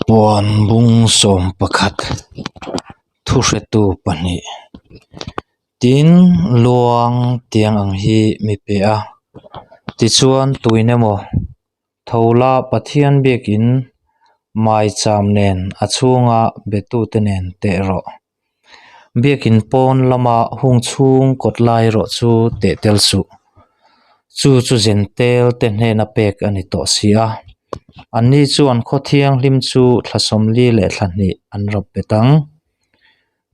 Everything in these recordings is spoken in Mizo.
Puan bung 11 thuhretu pahnih tin luang tiang ang hi mi pe a tichuan tuin emaw tho la Pathian biakin maicham nen a chhunga betute nen teh rawh. Biakin pawn lama hung chhung kawt lai erawh chu teh tel suh. Chu chu zentel te hnena pek a ni tawh si a. Anni chuan khaw thianghlim chu thla 40 leh thla hnih an rap bet ang.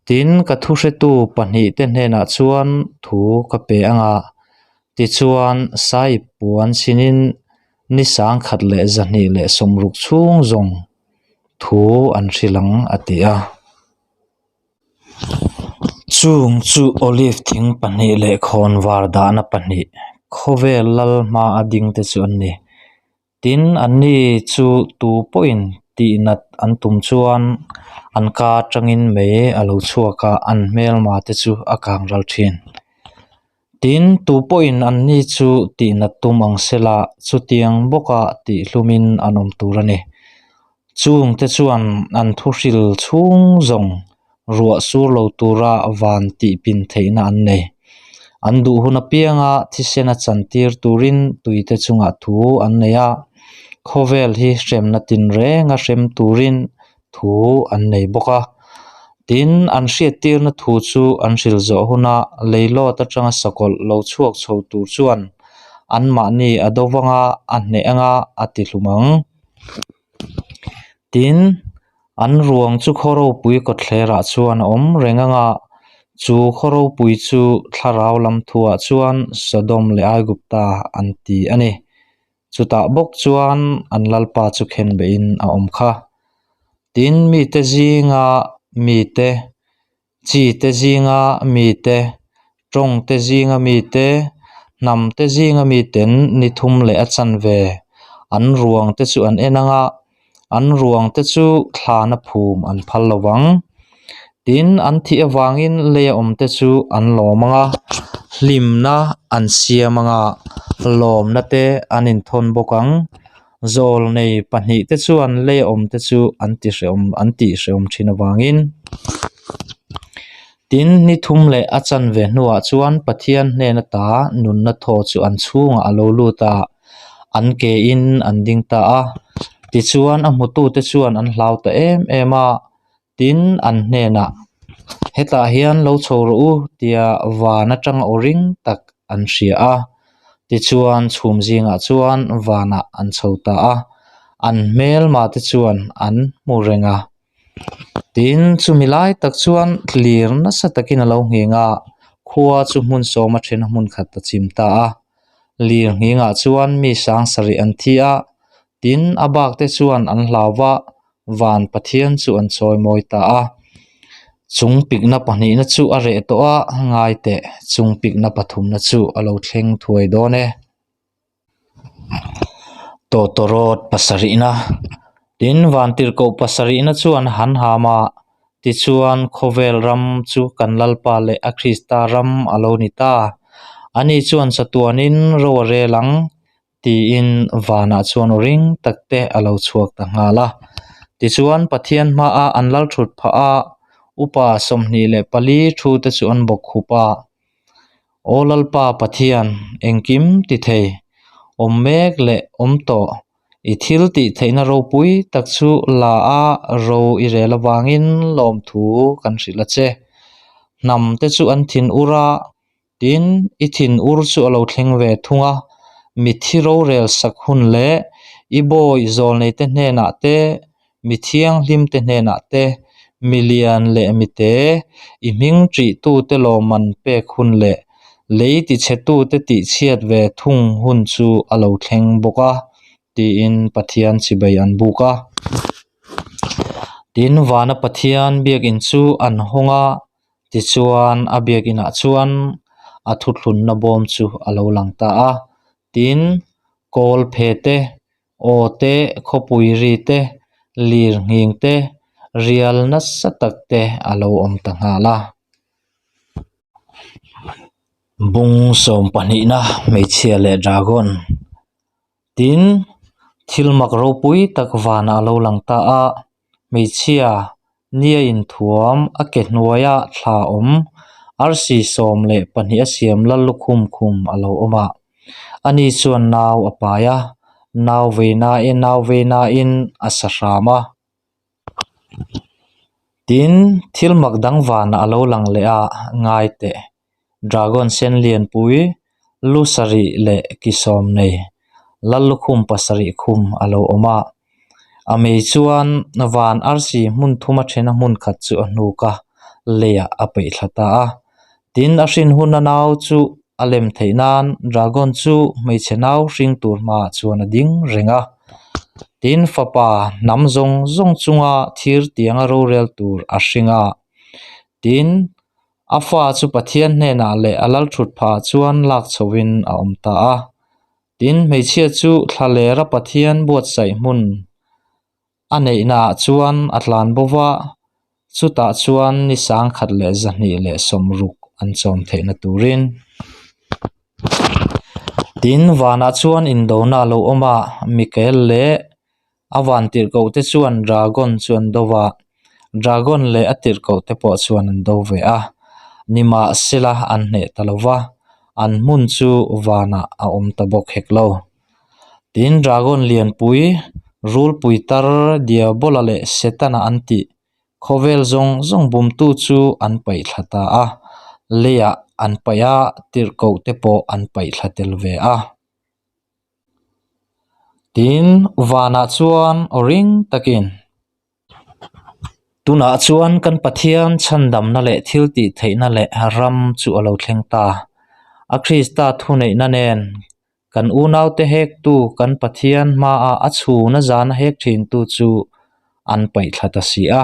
Tin, ka thuhretu pahnihte hnenah chuan thu ka pe ang a, tichuan sahip puan chhinin ni 1260 chhung zawng thu an hrilh ang a ti a. Chung chu olive thing pahnih leh khawnvar dahna pahnih khawvel lal hma a ding te chu an ni. Tin, anni chu tu pawhin tihnat an tum chuan an ka atangin mei a lo chhuak a, an hmelma te chu a kang ral thin. Tin, tu pawhin anni chu tihnat tum ang sela chutiang bawka tihhlumin an awm tur a ni. Chungte chuan an thuhril chhung zawng ruah sur lo tura van tihpin theihna an nei. An duh hun apianga thisena chantir turin tuite chungah thu an nei a, khawvel hi hremna tinrenga hrem turin thu an nei bawk a. Tin, an hriattirna thu chu an hril zawh huna leilawt atanga sakawlh lo chhuak chho tur chuan anmahni a do vanga a hneh anga a tihlum ang. Tin, an ruang chu khaw ropui kawtthlerah chuan a awm reng anga, chu khaw ropui chu thlarau lam thuah chuan Sodom leh Aigupta an ti a ni. Chutah bawk chuan an Lalpa chu khenbeihin a awm kha. Tin, mite zinga mite, chite zinga mite, tawngte zinga mite, hnamte zinga miten ni thum leh a chanve an ruangte chu an en ang a, an ruangte chu thlana phum an phal lo vang. Tin, an thih avangin leia awmte chu an lawm ang a, hlimna an siam ang a, lawmna te an inthawn bawk ang. Zawl nei pahnihte chuan leia awmte chu an ti hrehawm an tih hrehawm thin avangin. Tin, ni thum leh a chanve hnuah chuan Pathian hnen ata nunna thaw chu an chhungah a lo lut a. An ke in an ding ta a, tichuan a hmutute chuan an hlau ta em em a, tin an hnenah, Hetah hian lo chho rawh u tia van atanga aw ring tak an hria a, tichuan chhum zingah chuan vanah an chho ta a, an hmelma te chuan an hmu reng a. Tin, chumi lai tak chuan tlir nasa takin a lo nghing a, khua chu hmun sawma then a hmun khat a chim ta a. Lir nghingah chuan mi sang sarih an thi a, tin a bak te chuan an hlau va, van Pathian chu an chawi mawi ta a. Chung pikna pahnihna chu a reh tawh a, ngai teh, chung pikna pathumna chu a lo thleng thuai dawn e. Tawtawrawt pasarihna Tin, Vantirhkoh pasarihna chuan han ham a, tichuan khawvel ram chu kan Lalpa leh a Krista ram a lo ni ta. Ani chuan chatuanin ro a rel ang, tiin vanah chuan aw ring takte a lo chhuak ta nghal a. Tichuan, Pathian hmaah an lal thut phah a, upa 24 thute chu an bawk khup a. Aw Lalpa Pathian, engkim ti thei, awm mek leh awm tawh, i thil tih theihna ropui tak chu la a ro i rel avangin lawmthu kan hrilh a che. Hnam te chu an thin ur a, tin i thin ur chu a lo thleng ve thung a, mithi rorel sak hun leh i bawi zawlneite hnenah te Mi thianghlimte hnenah te, mi lian leh mi te, i hming ṭihtute lawmman pek hun leh lei tichhetute tihchhiat ve thung hun chu a lo thleng bawk a, tiin Pathian chibei an buk a. Tin, vana Pathian biakinn chu an hawng a, tichuan a biakinah chuan a thuthlunna bawm chu a lo lang ta a. Tin, kawl phe te, Aw te, khawpui ri te, lir nghing te, rial nasa tak te a lo awm ta nghal a. Bung sawm pahnihna hmeichhia leh dragon tin thil mak ropui tak vanah a lo lang ta a. Hmeichhia nia inthuam a ke hnuaia thla awm arsi 12 a siam lal lukhum khum a lo awm a. Ani chuan nau a pai a, nau veinain nau veinain a sa hram a. Tin, thil mak dang vanah a lo lang leh a, ngai teh. Dragon sen lianpui, lu sarih leh ki sawm nei, lal lukhum pasarih khum a lo awm a. A mei chuan van arsi hmun thuma thena hmun khat chu a hnuk a, leiah a peih thla ta a. Tin, a hrin huna nau chu a lem theih nan dragon chu hmeichhe nau hring tur hmaah chuan a ding reng a. Tin, fapa hnam zawng zawng chunga thir tianga rorel tur a hring a. Tin, a fa chu Pathian hnenah leh a lalthut phah chuan lak chhoin a awm ta a. Tin, hmeichhia chu thlalera Pathian buatsaih hmun a neihnaah chuan a tlan bo va, chutah chuan ni 1260 an chawm theihna turin. Tin, vanah chuan indona a lo awm a, Mikael leh a van tirhkohte chuan dragon chu an do va, dragon leh a tirhkohte pawh chuan an do ve a, nimahsela an hneh ta lo va, an hmun chu vanah a awm ta bawk hek lo. Tin, dragon lianpui, rulpui tar, Diabola leh Setana an tih khawvel zawng zawng bumtu chu an paih thla ta a, leiah an paih a, tirhkohte pawh an paih thla tel ve a. Tin, vanah chuan aw ring takin. Tunah chuan kan Pathian chhandamna leh thil tih theihna leh ram chu a lo thleng ta. A Krista thuneihna nen kan unaute hektu kan Pathian hmaah a chhuna zana hek thintu chu an paih thla ta si a.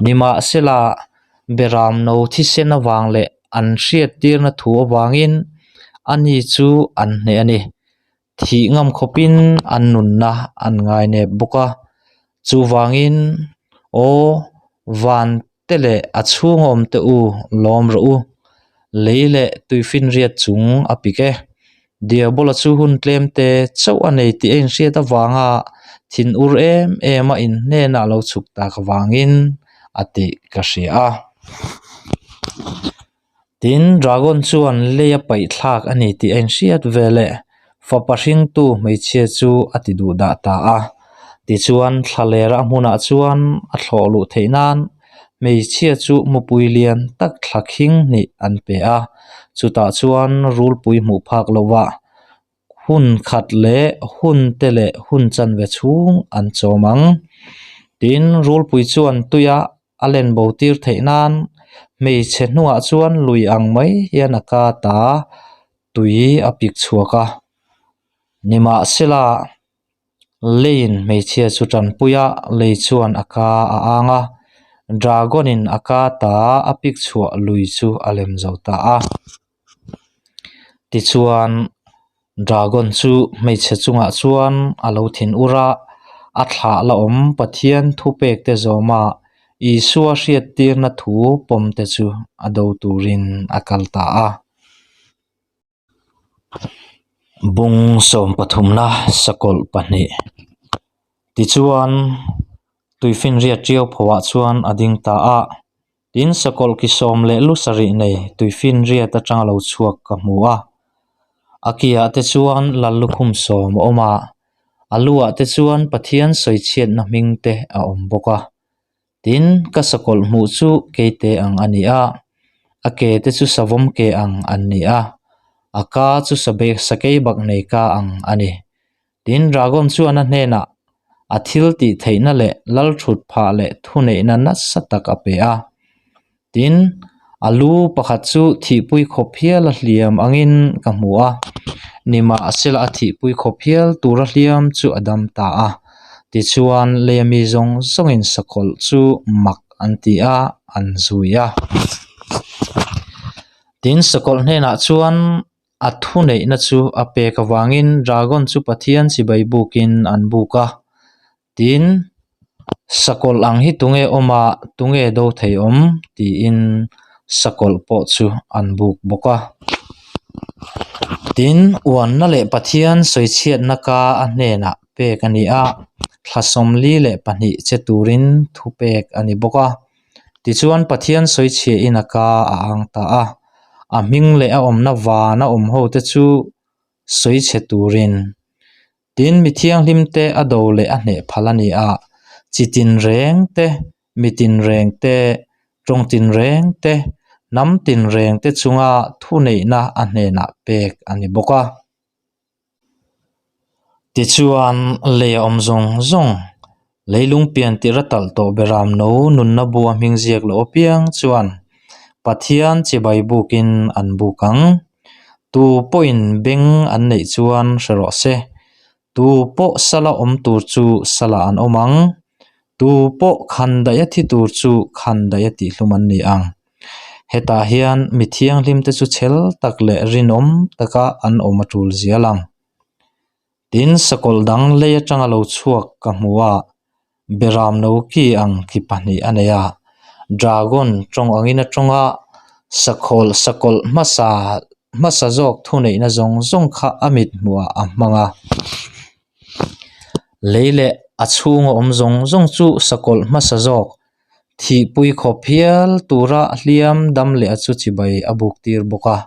Nimahsela, Beramno thisen avang leh an hriattirna thu avangin ani chu an hneh a ni. Thih ngam khawpin an nunna an ngainep bawk a, chuvangin aw van te leh a chhunga awm te u lawm rawh u, lei leh tuifinriat chung a pik e. Diabola chu hun tlem te chauh a nei tih a inhriat avanga thinur em em a inhnenah lo chhuk tak avangin a tih ka hria a. Tin, dragon chuan lei a paih thlak a ni tih a inhriat ve leh fapa hringtu hmeichhia chu a ti duh dah ta a. Tichuan, thlalera a hmunah chuan a thlawh luh theih nan hmeichhia chu mupui lian tak thla khing hnih an pe a. Chutah chuan rulpui hmuh phak lohvah hun khat leh hun te leh hun chanve chhung an chawm ang. Tin, rulpui chuan tuia a len bo tir theih nan hmeichhe hnungah chuan lui ang mai hian a ka ta tui a pik chhuak a. Nimahsela, leiin hmeichhia chu tanpui a, lei chuan a ka a ang a, dragon in a ka ta a pik chhuah lui chu a lem zo ta a. Tichuan dragon chu hmeichhe chungah chuan a lo thin ur a, a thlah la awm Pathian thupek te zawma Isua hriattirna thu pawm te chu a do turin a kal ta a. Bung sawmpathumna sakawlh pahnih tichuan tuifinriat ṭiau phawah chuan a ding ta a. Tin, sakawlh ki sawm leh lu sarih nei tuifinriat atanga lo chhuak ka hmu a. A kiah te chuan lal lukhum sawm a awm a, a luah te chuan Pathian sawichhiatna hming te a awm bawk a. Tin, ka sakawlh hmuh chu keite ang a ni a, a ke te chu savawm ke ang an ni a, a ka chu sakei bak nei ka ang a ni. Tin, dragon chuan a hnenah a thil tih theihna leh lal thut phah leh thuneihna nasa tak a pe a. Tin, a lu pakhat chu thihpui khawp hial a hliam angin ka hmu a, nimahsela a thihpui khawp hial tura hliam chu a dam ta a. Tichuan, leia mi zawng zawngin sakawlh chu mak an ti a, an zui a. Tin, sakawlh hnenah chuan A thuneihna chu a pek avangin dragon chu Pathian chibai bukin an buk a. Tin, sakawlh ang hi tunge awm a, tunge do thei awm? tiin sakawlh pawh chu an buk bawk a. Tin, uanna leh Pathian sawichhiatna ka a hnenah pek a ni a, thla 42 che turin thupek a ni bawk a. Tichuan Pathian sawichhiahin a ka a ang ta a, a hming leh a awmna vana awm ho te chu sawichhe turin. Tin, mi thianghlim te a do leh a hneh phal a ni a, chi tinreng te, mi tinreng te, tawng tinreng te, hnam tinreng te chunga thuneihna a hnenah pek a ni bawk a. Tichuan, lei a awm zawng zawng, leilung pian tirh a talh tawh beram no nunna bu a hming ziak loh apiang chuan Pathian chibai bukin an buk ang. Tu pawhin beng an neih chuan hre rawh se. Tu pawh sala awm tur chu salah an awm ang. Tu pawh khan daih a thi tur chu khan daih a tihhlum an ni ang. Hetah hian mi thianghlim te chu chhel tak leh rinawm taka an awm a tul zial ang. Tin, sakawlh dang lei atanga lo chhuak ka hmu a, beram no ki ang ki pahnih a nei a, dragon tawng angin a tawng a, sakhawlh sakawlh hmasa hmasa zawk thuneihna zawng zawng kha a mit hmuhah a hmang a. Lei leh a chhunga awm zawng zawng chu sakawlh hmasa zawk Thihpui khawp hial tura hliam dam leh a chu chibai a buk tir bawk a.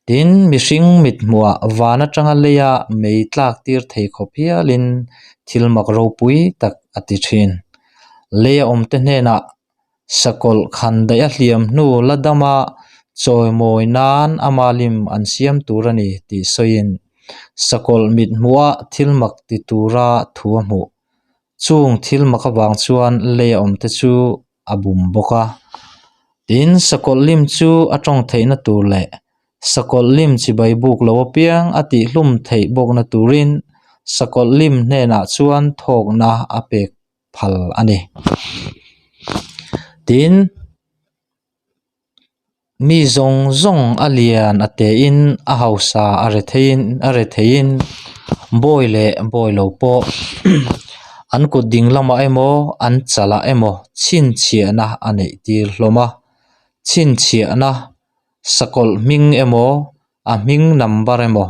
Tin, mihring mit hmuhah van atanga leia mei tlak tir thei khawp hialin thil mak ropui tak a ti thin. Leia awmte hnenah sakawlh khan daih a hliam hnu la dama chawimawi nan ama lim an siam tur a ni tih sawiin sakawlh mit hmuhah thil mak ti tura thu a hmuh. Chung thil mak avang chuan lei a awm te chu a bum bawk a, tin sakawlh lim chu a tawng theihna tur leh sakawlh lim chibai buk lo apiang a tihhlum theih bawkna turin sakawlh lim hnenah chuan thawkna a pek phal a ni. Tin. Mi zawng zawng a lian a tein a hausa a re theiin a re theiin bawi leh bawi lo pawh an kut ding lamah emaw an chalah emaw chhinchhiahna a neih tir hlawm a chhinchhiahna sakawlh hming emaw a hming number emaw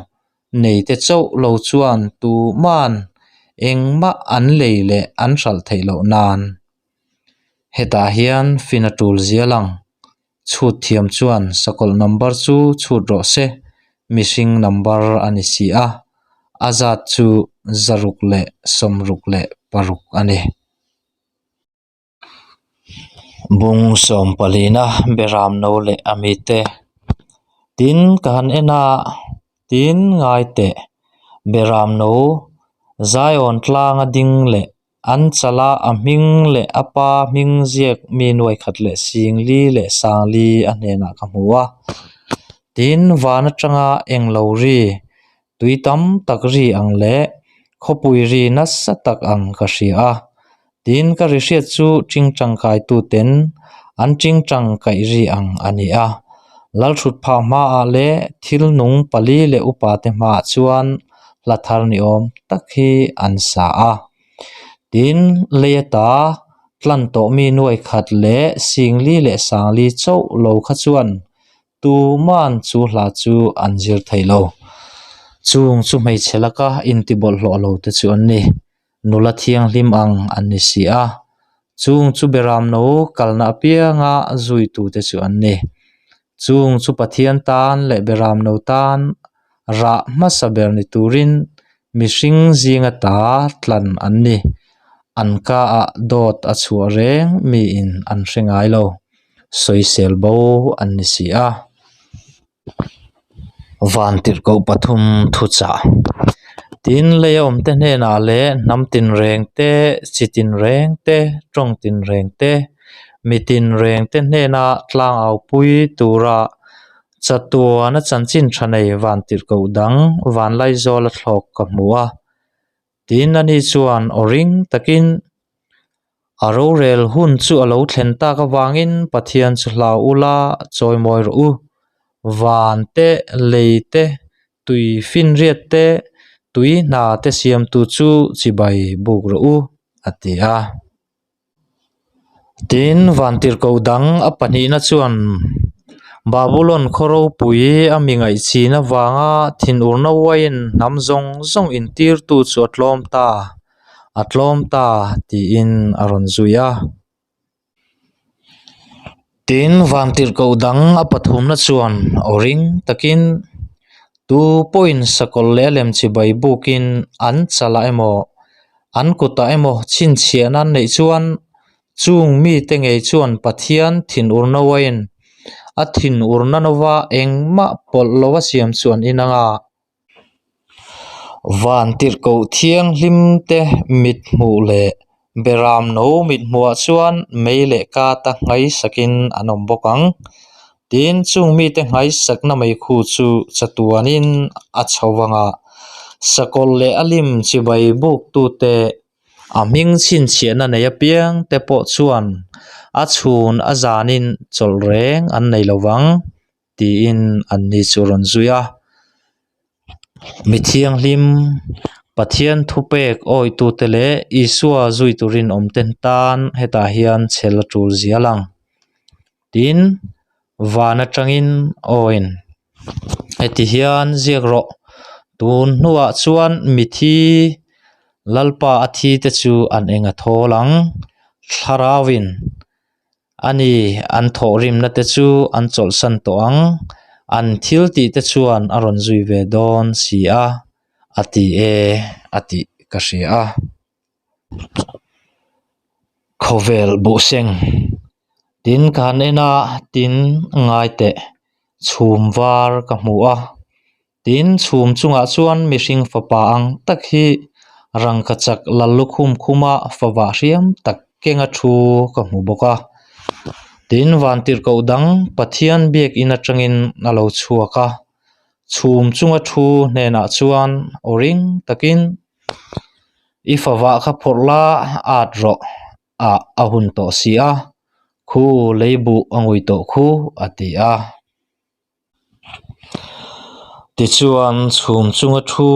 nei te chauh lo chuan tuman engmah an lei leh an hralh theih loh nan. Hetah hian fin a tul zial ang. Chhut thiam chuan sakawlh number chu chhut rawh se, mihring number a ni si a, a zat chu 666 a ni. Bung sawmpalina beram no leh a mite tin ka han en a, tin ngai teh beram no Zion tlanga ding leh An chala a hming leh a pa hming ziak mi nuai khat leh sing li leh sang li a hnenah ka hmu a. Tin, van atanga englo ri, tui tam tak ri ang leh khawpui ri nasa tak ang ka hria a. Tin, ka ri hriat chu tingtangkai tuten an tingtangkaih ri ang a ni a. Lalthutphah hmaah leh thil nung pali leh upate hmaah chuan hla thar ni awm tak hi an sa a. Tin, lei ata tlan tawh mi nuai khat leh singli leh sangli chauh lo kha chuan tuman chu hla chu an zir thei lo. Chung chu hmeichhe laka intibawlhhlawh lo te chu an ni. Nula thianghlim ang an ni si a. Chung chu beram no kalna apianga zuitute chu an ni. Chung chu Pathian tan leh beram no tan rah hmasa ber ni turin mihring zinga ta tlan an ni. An ka ah dawt a chhuah reng miin an hre ngai lo. Sawisel bo an ni si a. Vantirhkoh pathum thuchah Tin, lei a awmte hnenah leh hnam tinreng te, chi tinreng te, tawng tinreng te, mi tinreng te hnena tlangau pui tura chatuana chanchin tha nei vantirhkoh dang vanlaizawla thlawk ka hmu a. Tin, ani chuan aw ring takin a rorel hun chu a lo thlen tak avangin Pathian chu hlau ula chawimawi rawh u. Van te, lei te, tui finriat te, tui hna te siamtu chu chibai buk rawh u, a ti a. Tin, vantirhkoh dang a pahnihna chuan Babulon khaw ropui a mi ngaihchin avanga thinurna uaiin hnam zawng zawng intirtu chu a tlawm ta, a tlawm ta tiin a rawn zui a. Tin, vantirhkoh dang a pathumna chuan aw ring takin, Tu pawhin sakawlh leh a lem chibai bukin an chalah emaw, an kutah emaw chhinchhiahna an neih chuan chung mite ngei chuan Pathian thinurna uaiin a thinurna nova engmah pawlh lo a siam chu an inang a. Vantirhkoh thianghlim te mithmuh leh Beramno mithmuhah chuan mei leh kata nghaisakin an awm bawk ang. Tin, chung mite nghaisakna meikhu chu chatuanin a chho vang a, sakawlh leh a lim chibai buktute a hming chhinchhiahna nei apiang te pawh chuan a chhun a zanin chawlh reng an nei lo vang. tiin an ni chu a rawn zui a mi thianghlim Pathian thupek awitute leh Isua zui turin awm te tan hetah hian chhel a tul zia lang tin van atangin awin heti hian ziak rawh tun hnuah chuan mithi Lalpa a thi te chu an eng a thawl ang thlarauin. A ni, an thawhrimna te chu an chawlhsan tawh ang, an thil tih te chuan a rawn zui ve dawn si a, a ti e a tih ka hria a. Khawvel buhseng tin ka han en a, tin ngai teh chhum var ka hmu a. Tin, chhum chungah chuan mihring fapa ang tak hi rangkachak lal lukhum khuma favah hriam tak kenga thu ka hmu bawk a. Tin, vantirhkoh dang Pathian biakin atangin a lo chhuak a, chhum chunga thu hnenah chuan aw ring takin, I favah kha phawrh la, at rawh, ah a hun tawh si a, khu lei buh a ngui tawh khu, a ti a. Tichuan chhum chunga thu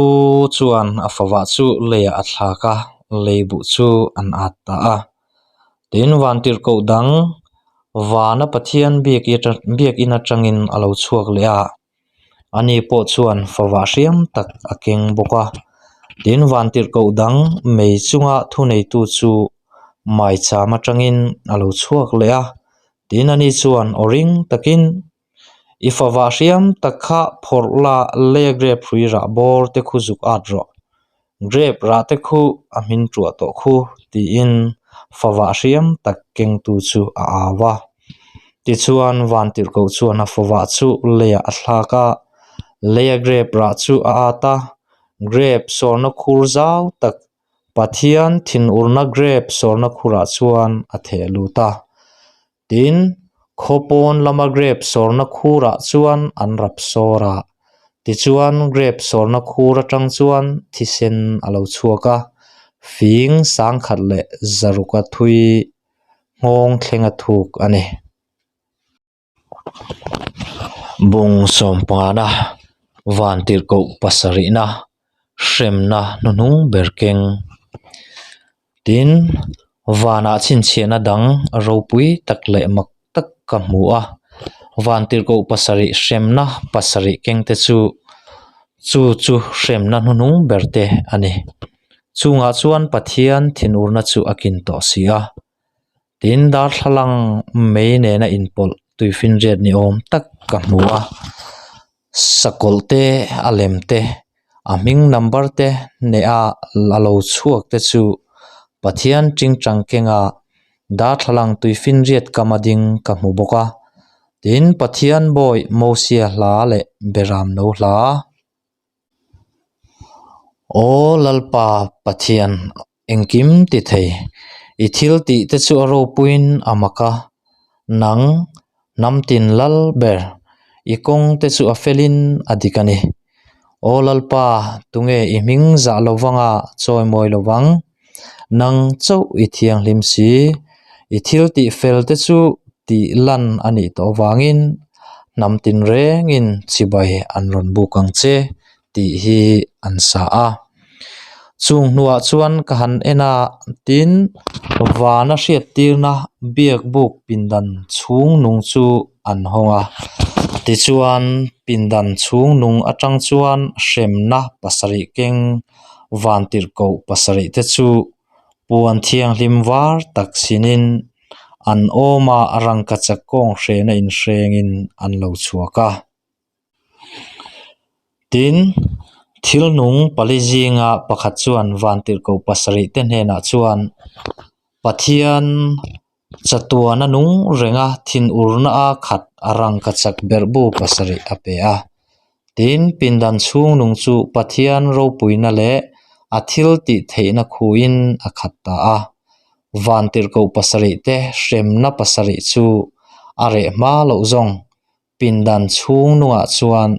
chuan a favah chu leiah a thlak a, lei buh chu an at ta a. Tin, vantirhkoh dang vana Pathian biakin atangin a lo chhuak leh a, ani pawh chuan favah hriam tak a keng bawk a. Tin, vantirhkoh dang mei chunga thuneitu chu maicham atangin a lo chhuak leh a, tin ani chuan aw ring takin, I favah hriam tak kha phawrh la lei grape hrui rah bawr te khu zuk at rawh. Grape rah te khu a hmin tuah tawh khu tiin favah hriam tak kengtu chu a au a. Tichuan vantirhkoh chuan a favah chu leiah a thlak a, leia grape rah chu a at a, grape sawrna khur zau tak Pathian thinurna grape sawrna khurah chuan a theh lut a. Tin, khaw pawn lama grape sawrna khurah chuan an rap sawr a. Tichuan, grape sawrna khur atang chuan thisen a lo chhuak a, fing sangkhat leh zaruka thui nghawng thlenga thuk a ni. Bung sawmpangana vantirhkoh pasarihna hremna hnuhnung ber keng. Tin, vanah chhinchhiahna dang ropui tak leh mak tak ka hmu a, vantirhkoh pasarih hremna pasarih kengte chu chu chu hremna hnuhnung ber te a ni. Chungah chuan Pathian thinurna chu a kin tawh si a. Tin, darthlalang mei nena inpawlh tuifinriat ni awm tak ka hmu a, sakawlh te a lem te a hming number te neha a lo chhuak te chu Pathian tingtang kenga darthlalang tuifinriat kam a ding ka hmu bawk a, tin Pathian bawi Mosia hla leh Beram no hla. Aw Lalpa Pathian engkim ti thei, i thil tih te chu a ropuiin a mak a, nang hnam tin lal ber, i kawng te chu a felin a dik a ni. Aw Lalpa, tunge i hming zah lo vanga chawimawi lo vang? Nang chauh i thianghlim si, i thil tih fel te chu tih lan a nih tawh avangin hnam tinrengin chibai an rawn buk ang che tih hi an sa a. Chung hnuah chuan ka han en a, tin, vana hriattirna biak buk pindan chhung nung chu an hawng a. Tichuan, pindan chhung nung atang chuan hremna pasarih keng vantirhkoh pasarih te chu puan thianghlim var tak sinin an awm a, rangkachak kawng hrehna inhrengin an lo chhuak a. Tin, thil nung pali zinga pakhat chuan vantirhkoh pasarih te hnenah chuan, Pathian chatuana nung renga thinurna a khat a rangkachak berhbu pasarih a pe a. Tin, pindan chhung nung chu Pathian ropuina leh a thil tih theihna khuin a khat ta a. Vantirhkoh pasarih te hremna pasarih chu a reh hma loh zawng Pindan chhung nungah chuan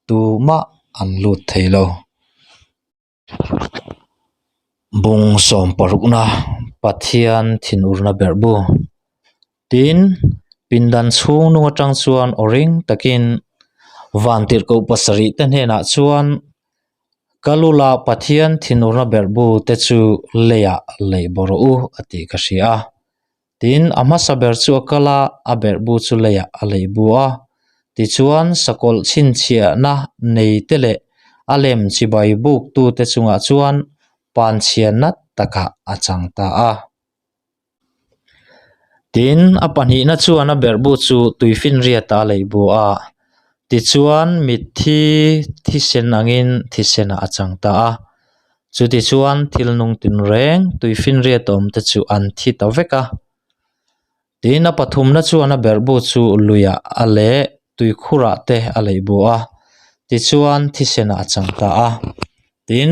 tumah an lut thei lo. Bung sawm parukna Pathian thinurna berh bu. Tin, pindan chhung nung atang chuan aw ring takin Vantirhkoh pasarih te hnenah chuan Ka lula Pathian thinurna berh bu te chu leiah leih bawrh rawh u a tih ka hria a. Tin, a hmasa ber chu a kal a, a berhbu chu leiah a lei bu a. Tichuan, sakawlh chhinchhiahna nei te leh a lem chibai buktute chungah chuan panchhia nat takah a chang ta a. Tin, a pahnihna chuan a berhbu chu tuifinriatah a lei bu a. Tichuan, mitthi thisen angin thisenah a chang ta a. Chutichuan thil nung tinreng tuifinriat awm te chu an thi ta vek a. Tin, a pathumna chuan a berhbu chu luiah a leh tuikhurah te a leih bu a, tichuan thisenah a chang ta a. Tin,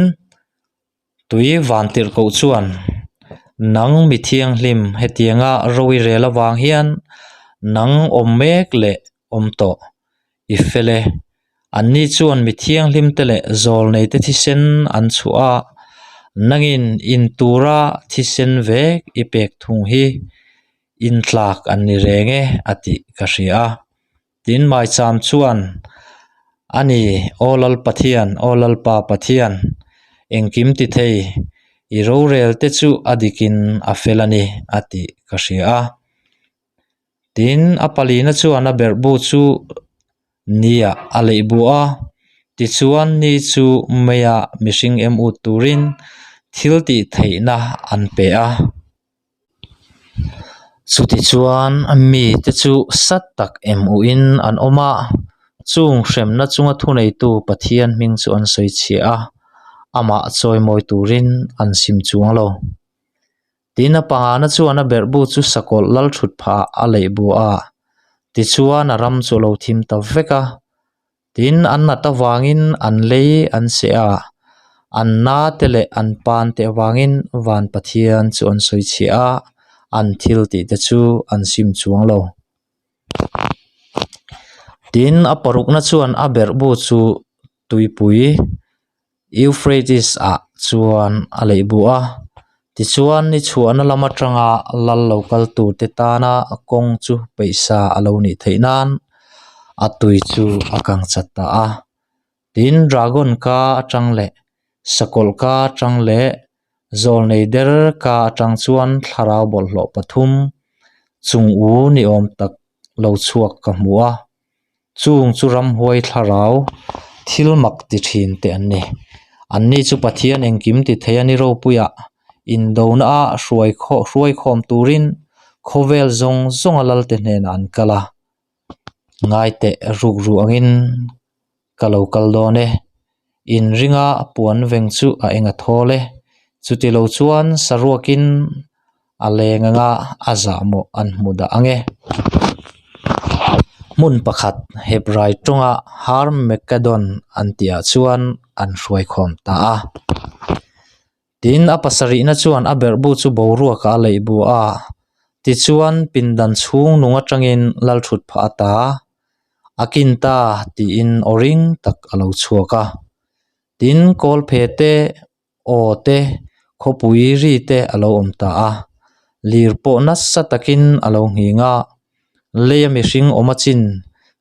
tui vantirhkoh chuan, Nang mi thianghlim hetianga ro i rel avang hian nang awm mek leh awm tawh i fel e. Anni chuan mi thianghlimte leh zawlneite thisen an chhuah a, nangin in tura thisen vek i pek thung hi intlak an ni reng e a tih ka hria a. Tin, Maicham chuan, A ni, Aw Lal Pathian, Aw Lalpa Pathian, engkim ti thei, i rorelte chu a dikin a fel a ni a tih ka hria a. Tin, a palina chuan a berhbu chu niah a leih bu a, tichuan ni chu meia mihring em ut turin thil tih theihna an pe a. Chutichuan mite chu sat tak em uhin an awm a, chung hremna chunga thuneitu Pathian hming chu an sawi chhiah a, amah chawimawi turin an sim chuang lo. Tin, a pangana chuan a berhbu chu sakawlh lal thut phah a leih bu a, tichuan a ram chu a lo thim ta vek a. Tin, an nat avangin an lei an seh a, an na te leh an pan te avangin van Pathian chu an sawi chhiah a, an thil tih te chu an sim chuang lo. Tin, a parukna chuan a berhbu chu tuipui Euphrates-ah chuan a leih bu a, tichuan ni chhuahna lam atanga lal lo kal turte tana kawng chu peihsa a lo nih theih nan a tui chu a kang chat ta a. Tin, dragon ka atang leh sakawlh ka atang leh zawlnei der ka atang chuan thlarau bawlhhlawh pathum chung u ni awm tak lo chhuak ka hmu a. Chung chu ramhuai thlarau thil mak ti thin te an ni. Anni chu Pathian engkim ti thei a ni ropuia indona a hruai hruai khawm turin khawvel zawng zawnga lalte hnenah an kal a. Ngaiteh rukru angin ka lo kal dawn e. Inringa puan veng chu a eng a thawl e. Chutilo chuan saruakin a leng anga a zahmawh an hmu dah ang e. Hmun pakhat Hebrai tawnga Harmagedon an tihah chuan an hruaikhawm ta a. Tin, a pasarihna chuan a berhbu chu boruakah a leih bu a, tichuan pindan chhung nung atangin lalthut phah a ta, a kin ta tiin aw ring tak a lo chhuak a. Tin, kawlphe te, aw te, khawpui ri te a lo awm ta a, lir pawh nasa takin a lo nghing a, leia mihring awm a chin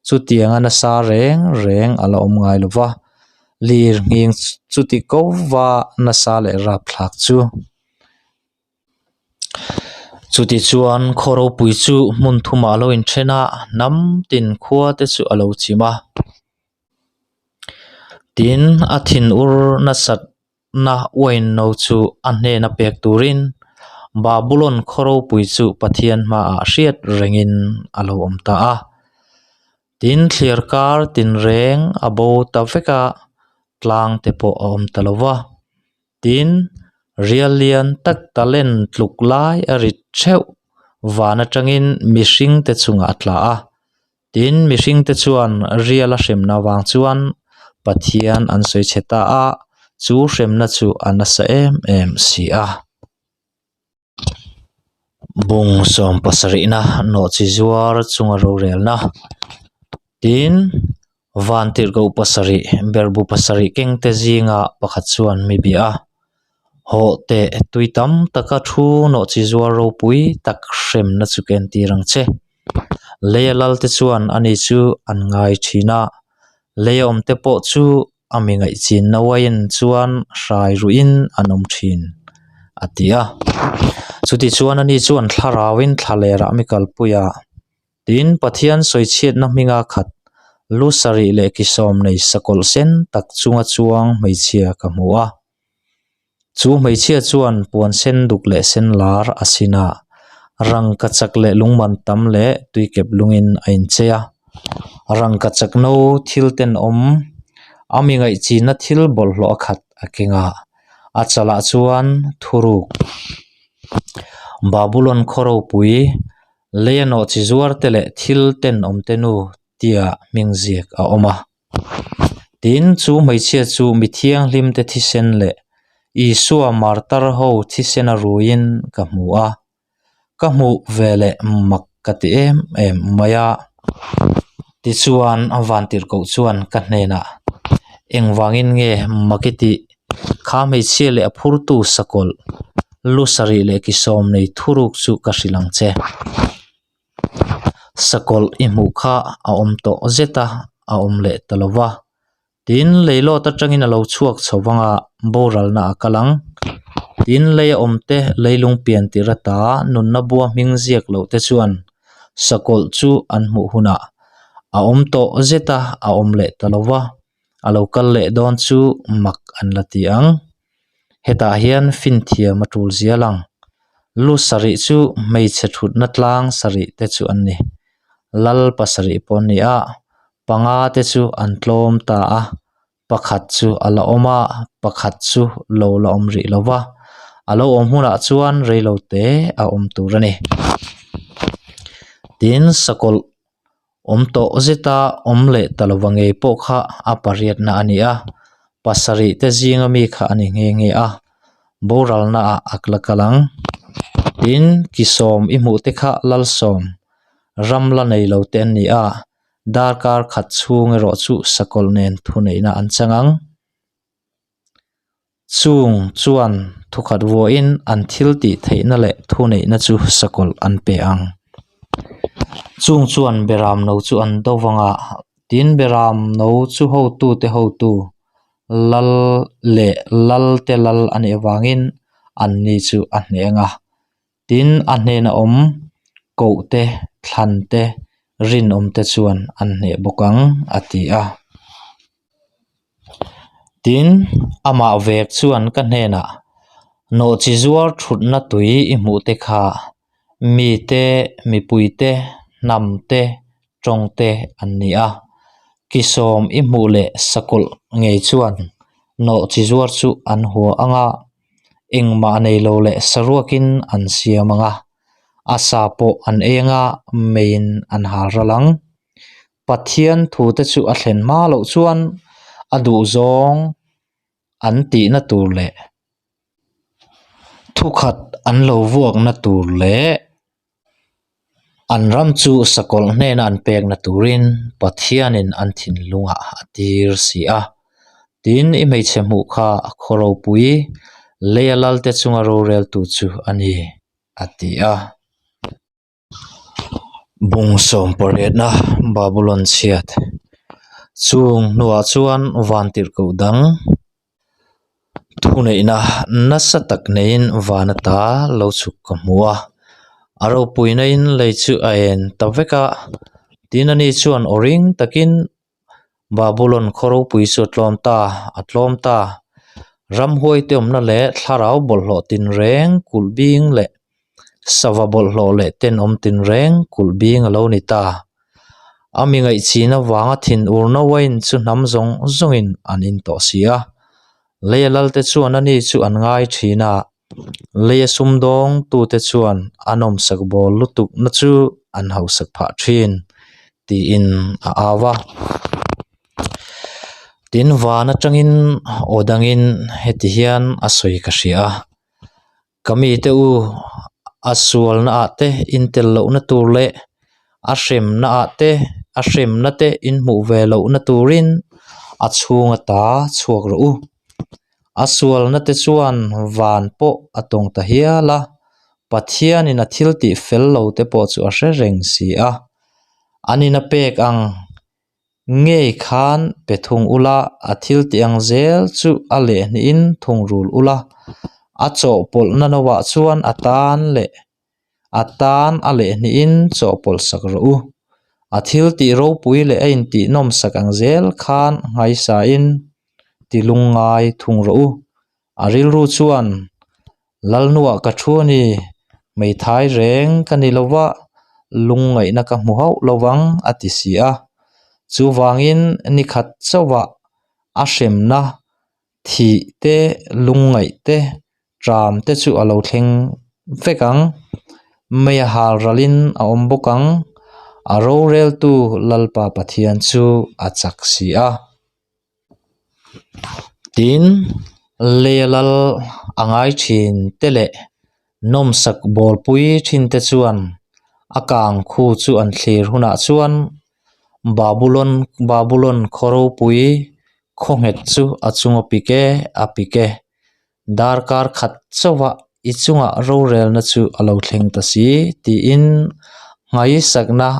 chutianga nasa reng reng a la awm ngai lo va. Lir nghing chuti ko va nasa leh rapthlak chu. Chutichuan khaw ropui chu hmun thumah a lo inthen a, hnam tin khua te chu a lo chim a. Tin, a thinur nasatna uain no chu a hnena pek turin Babulon khaw ropui chu Pathian hmaah hriat rengin a lo awm ta a. Tin, thliar kar tinreng a bo ta vek a, tlang te pawh a awm ta lo va. Tin, rial lian tak talent tluk lai a rit theuh van atangin mihringte chungah a tla a. Tin, mihringte chuan riala hremna avang chuan Pathian an sawi chhe ta a, chu hremna chu a nasa em em si a. Bung sawm pasarihna nawhchi zuar chunga rorelna. Tin, vantirhkoh pasarih berhbu pasarih kengte zinga pakhat chuan mi bia a, Hawh teh tui tam taka thu nawhchi zuar ropui tak hremna chu ka entir ang che. Leia lalte chuan ani chu an ngai thin a, leia awmte pawh chu a mi ngaihchinna uaiin chuan hrai ruihin an awm thin, a ti a. Chutichuan ani chuan thlarauin thla lerah mi kalpui a, tin Pathian sawichhiatna hminga khat lu sarih leh ki sawm nei sakawlh sen tak chunga chuang hmeichhia ka hmu a. Chu hmeichhia chuan puan sen duk leh sen lar a sin a, rangkachak leh lungman tam leh tuikep lungin a inchei a. Rangkachak no thil tenawm, a mi ngaihchina thil bawlhhlawh a khat a keng a, a chalah chuan thuruk Babulon khaw ropui, leia nawhchi zuar te leh thil tenawm te nu tia hming ziak a awm a. Tin, chu hmeichhia chu mi thianghlimte thisen leh Isua martar ho thisen a ruiin ka hmu a, ka hmuh ve leh mak ka ti em em mai a. Tichuan, vantirhkoh chuan ka hnenah, Engvangin nge mak i tih? Kha hmeichhia leh a phurtu sakawlh, lu sarih leh ki sawm nei thuruk chu ka hrilh ang che. Sakawlh i hmuh kha a awm tawh zet a, a awm leh ta lo va. Tin, leilawt atangin a lo chhuak chho vang a, boralna a kal ang. Tin, lei a awm te, leilung pian tir ata nunna bua hming ziak loh te chuan sakawlh chu an hmuh hunah a awm tawh zet a, a awm leh ta lo va. A lo kal leh dawn chu mak an la ti ang. Hetah hian finthiam a tul zial ang. Lu sarih chu hmeichhe thutna tlang sarih te chu an ni. Lal pasarih pawh an ni a, panga te chu an tlawm ta a, pakhat chu a la awm a, pakhat chu lo la awm rih lo va, a lo awm hunah chuan reilo te a awm tur a ni. Tin, sakawlh Awm tawh zeta awm leh ta lova ngei pawh kha a pariatna a ni a, pasarih te zinga mi kha a ni nghe nghe a, boralna ah a la kal ang. Tin, ki sawm i hmuh te kha Lalsawm, ram la nei lo te an ni a, darkar khat chhung erawh chu sakawlh nen thuneihna an chang ang. Chung chuan thukhat vuahin an thil tih theihna leh thuneihna chu sakawlh an pe ang. Chung chuan beram no chu an do vang a, tin beram no chu hotute hotu lal leh lalte lal a nih avangin anni chu a hneng a. Tin, a hnena awm koh te, thlan te, rinawm te chuan an hneh bawk ang, a ti a. Tin, amah vek chuan ka hnenah, Nawhchi zuar thutna tui i hmuh te kha mi te, mipui te, hnam te, tawng te an ni a. Kisawm i hmuh leh sakawlh ngei chuan nawhchi zuar chu an hua ang a, engmah nei lo leh saruakin an siam ang a, a sa pawh an ei ang a, meiin an hal ral ang. Pathian thute chu a thlen hma loh chuan a duhzawng an tihna tur leh thukhat an lo vuakna tur leh an ram chu sakawlh hnena an pekna turin Pathianin an thinlungah a tir si a. Tin, i hmeichhe hmuh kha a khaw ropui, leia lalte chunga roreltu chu a ni, a ti a. Bung sawm pariatna Babulon chhiat. Chung hnuah chuan vantirhkoh dang thuneihna nasa tak neiin van ata lo chhuk ka hmu a, a ropuina in lei chu a en ta vek a, tin ani chuan aw ring takin Babulon khaw ropui chu a tlawm ta, a tlawm ta. Ramhuaite awmna leh thlarau bawlhhlawh tinreng kulh bing leh sava bawlhhlawh leh tenawm tinreng kulh bing a lo ni ta. A mi ngaihchhin avanga thinurna uain chu hnam zawng zawngin an in tawh si a. Leia lalte chuan ani chu an ngai thin a, leia sumdawng tute chuan a nawmsak bawl lutukna chu an hausak phah thin tiin a au a. Tin van atangin aw dangin heti hian a sawi ka hria a. Ka mite u, a sualna ah te in tel lohna tur leh a hremna ah te a hremna te in hmuh ve lohna turin a chhung ata chhuak rawh u. A sualna te chuan van pawh a tawng ta hial a, Pathianin a thil tih fel lo te pawh chu a hre reng si a. An in a pek ang Ngei khan pe thung ula, a thil tih ang zel chu a lehhnihin thungrul ula, a chawhpawlhna noah chuan a tan leh a tan a lehhnihin chawhpawlh sak rawh u. A thil tih ropui leh a intih nawmsak ang zel khan nghaisain ti lungngai thung rawh u. A rilru chuan, Lalnuah ka thu a ni, hmeithai reng ka ni lo va, lungngaihna ka hmu hauh lo vang, a ti si a. Chuvangin ni khat chauhah a hremna, thih te, lungngaih te, ṭam te chu a lo thleng vek ang. Mei a hal ralin a awm bawk ang, a roreltu Lalpa Pathian chu a chak si a. Tin, leia lal a ngai thin te leh nawmsak bawlpui thin te chuan a kang khu chu an thlir hunah chuan Babulon Babulon khaw ropui khaw nghet chu a chunga pik e a pik e. Darkar khat chauha i chungah rorelna chu a lo thleng ta si tiin nghaisakna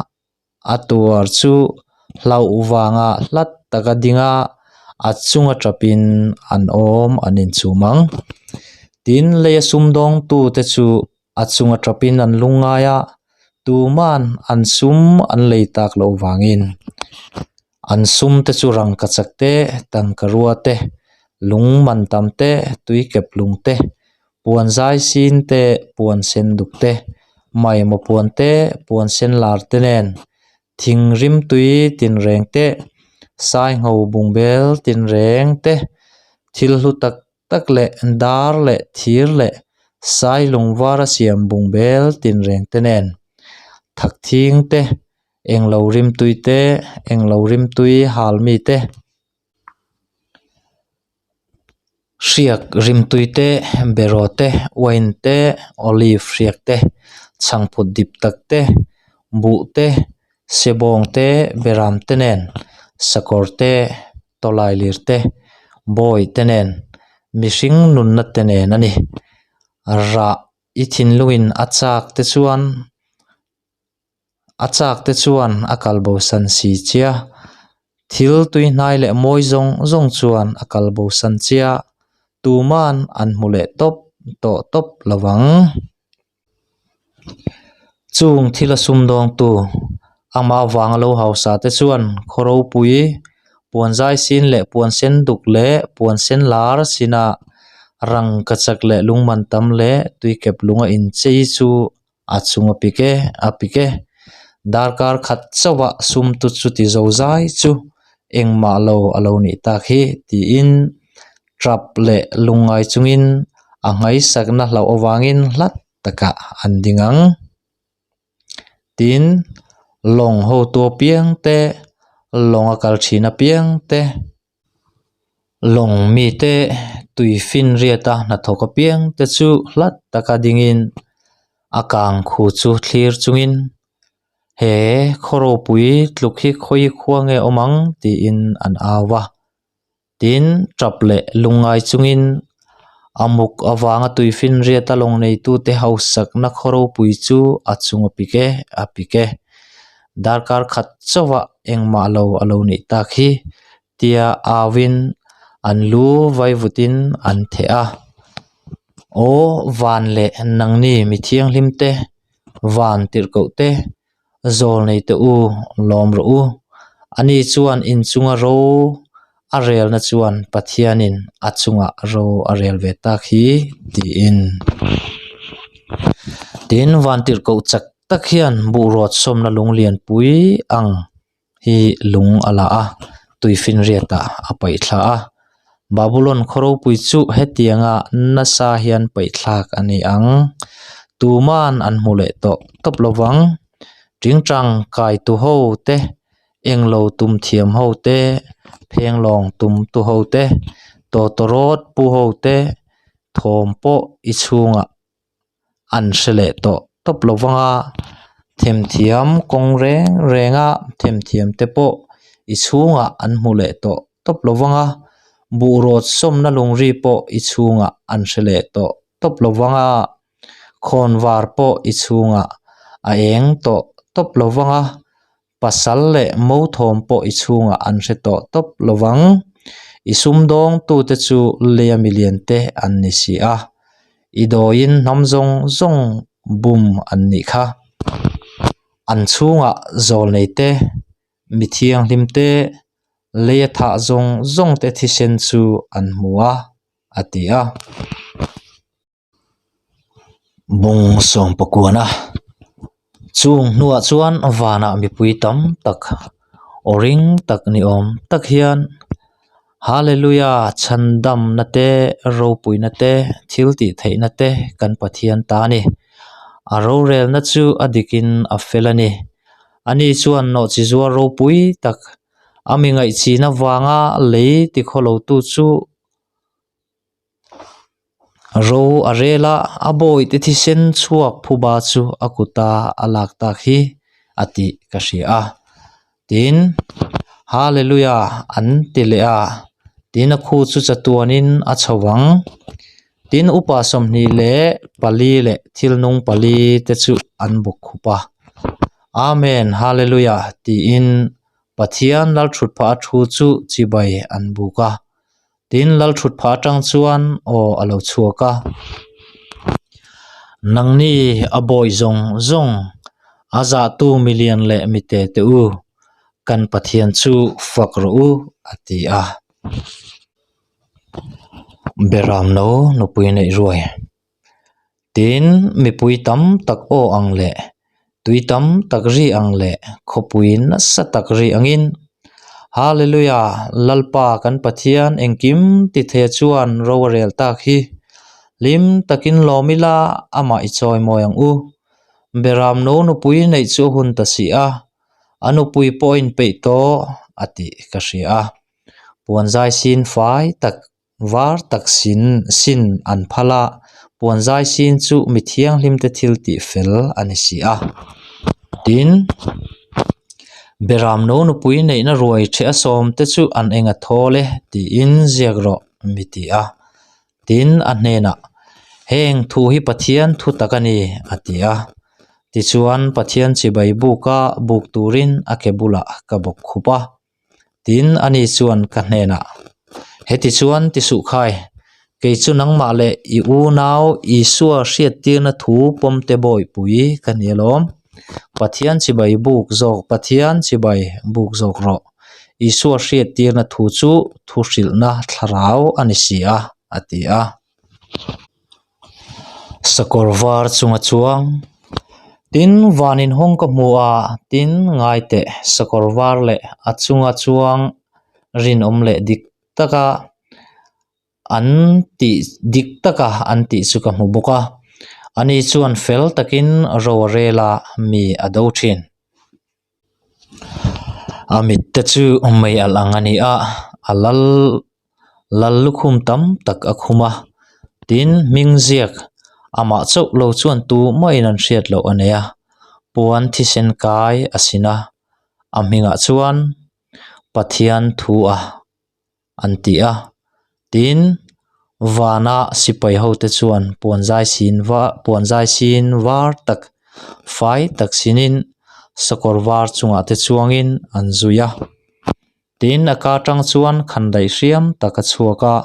A tuar chu hlauh vanga hlat taka ding a, a chunga tapin an awm an inchhum ang. Tin, leia sumdawngtute chu a chunga tapin an lungngai a, tuman an sum an lei tak loh vangin an sum te chu rangkachak te, tangkarua te, lung man tam te, tuikep lung te, Puan zai sin te, puan sen duk te, maimaw puan te, puan sen lar te nen thing rimtui tinreng te, saingho bungbel tinreng te, thil hlu tak tak leh dar leh thir leh sailung vara siam bungbel tinreng te nen thakthing te, englo rimtui te, englo rimtui hal mi te. Hriak rimtui te beraw te wine te olive hriak te chhangphut dip tak te buh te sebawng te beram te nen sakawr te tawlailir te bawi te nen mihring nunna te nen a ni rah i thinlungin a chak te chuan. A chak te chuan a kal bosan si che a, thil tui hnai leh mawi zawng zawng chuan a kal bosan che a, tuman an hmu leh tawp tawh tawp lo vang. Chung thil a sumdawngtu amah vanga lo hausa te chuan khaw ropui puan zai sin leh puan sen duk leh puan sen lar sina rangkachak leh lungman tam leh tuikep lunga inchei chu A chung a pik e, a pik e. Darkar khat chauh ah sum tu chu ti zo zai chu engmah lo a lo nih tak hi tiin tap leh lungngai chungin a nghaisakna hlauh avangin hlat takah an ding ang. Tin, lawng hotu apiang te, lawng a kal thin apiang te. Lawng mite tui finriata hnathawk apiang te chu hlat taka dingin a kang khu chu thlir chungin he khaw ropui tluk hi khawi khua nge awm ang tiin an au va tin tap leh lungngai chungin a muk avanga tui finriata lawng neitute hausakna khaw ropui chu a chung a pik e a pik e. Darkar khat chauhah engmah lo a lo nih tak hi tia auin an lu vaivutin an theh a. Aw van leh nangni mi thianghlim te, van tirhkoh te, zawl nei teh u, lawm rawh u. Ani chuan inchunga ro a relna chuan Pathianin a chungah ro a rel ve tak hi tiin. Tin, van tirhkoh chak tak hian buhruat sawmna lung lianpui ang hi lung a la a, tuifinriatah a paih thla a. Babulon khaw ropui chu hetianga nasa hian paih thlak a ni ang. Tuman an hmu leh tawh tawp lo vang. Tingtang kai tu ho te, englo tum thiam ho te, phenglawng tum tu ho te, tawtawrawt pu ho te thawm pawh i chhungah an hre leh tawh tawp lo vang a, themthiam kawng reng reng a themthiam te pawh i chhungah an hmu leh tawh tawp lo vang a, buhrawt sawmna lungri pawh i chhungah an hre leh tawh tawp lo vang a, khawnvar pawh i chhungah a eng tawh tawp lo vang a, pasal leh mo thawm pawh i chhungah an hre tawh tawp lo vang. I sumdawng tute chu leia milian te an ni si a, i dawiin hnam zawng zawng bum an nih kha. An chhungah zawl nei te, mi thianghlim te, leia thah zawng zawng te thisen chu an hmu a, a ti a. Bung sawmpakuana chung hnuah chuan vanah mipui tam tak aw ring tak ni awm tak hian Hallelujah chhandamna te ropuina te thil tih theihna te kan Pathian ta a ni a rorelna chu a dikin a fel a ni ani chuan nawhchi zuar ropui tak a mi ngaihchina vanga lei tikhawlo tu chu. Ro a rel a, a bawihte thisen chhuak phuba chu a kuta a lak tak hi a tih ka hria a. Tin, Hallelujah an ti leh a, tin a khu chu chatuanin a chho vang. Tin, upa 24 leh thil nung pali te chu an bawk khup a. Amen, Hallelujah tiin Pathian Lalthutphah a thu chu chibai an buk a. Tin, Lalthutphah atang chuan aw a lo chhuak a. Nangni a bawi zawng zawng, a zahtu milian leh mite te u, kan Pathian chu fak rawh u, a ti a. Beramno nupui neih ruai. Tin, mipui tam tak aw ang leh tui tam tak ri ang leh khawpui nasa tak ri angin, Hallelujah! Lalpa kan Pathian engkim tithei chuan ro a rel tak hi. Hlim takin lawm ila amah i chawimawi ang u. Beramno nupui neih chu a hun ta si a, a nupui pawh a inpeih tawh a tih ka hria a. Puanzai sin fai tak Var tak sin sin an phal a, puan zai sin chu mi thianghlim te thil tih fel a ni si a. Tin, Beram no nupui neihna ruai ṭheh a sawm te chu an eng a thawl e tiin ziak rawh mi ti a. Tin, a hnenah, Heng thu hi Pathian thu tak a ni a ti a. Tichuan, Pathian chibai buka buk turin a ke bulah ka bawk khup a. Tin, ani chuan ka hnenah, Heti chuan ti suh khai, kei chu nangmah leh i unau Isua hriattirna thu pawmte bawihpui ka ni alawm. Pathian chibai buk zawk Pathian chibai buk zawk rawh. Isua hriattirna thu chu thu hrilhna thlarau a ni si a, a ti a. Sakawr var chunga chuang tin van inhawng ka hmu a tin ngai teh sakawr var leh a chunga chuang rinawm leh dik taka an tih dik taka an tih chu ka hmu bawk a ani chuan fel takin ro a rel a mi a do thin. A mit te chu mei alh ang a ni a a lal lal lukhum tam tak a khum a tin hming ziak amah chauh lo chuan tumah in an hriat loh a nei a puan thisen kai a sin a a hmingah chuan Pathian thu a an ti a tin vana sipai ho te chuan puan zai sin va puan zai sin var tak fai tak sinin. sakawr var chungah te chuangin an zui a. Tin, a ka atang chuan khandaih hriam tak a chhuak a,